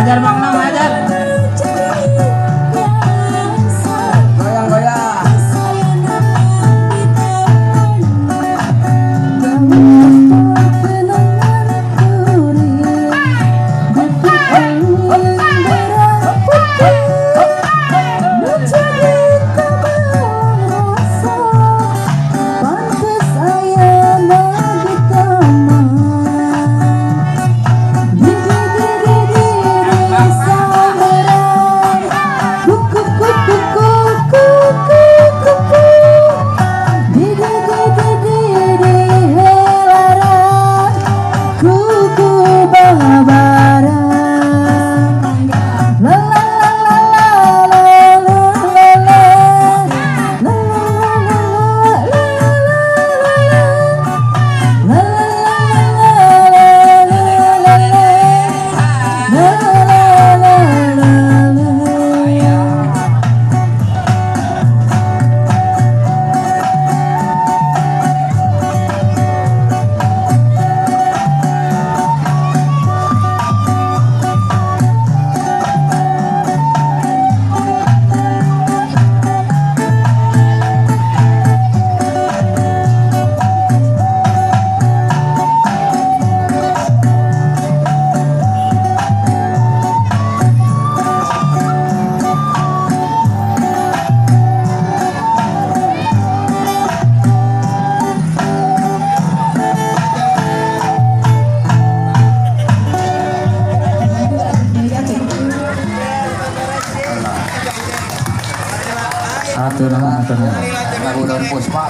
Hajar, Mang Nam, hajar. Goyang goyang. Pantes ayana di taman. Di di di di di di sambaran. Ku ku ku ku ku ku ku ku ku. Di di di di di di helaran. Ku ku babaran. La la la la la la la la la. La la la la la la la la. La la la la la la la. La la la la la. Atur nuhun, atur nuhun. Lagu Daun Puspa.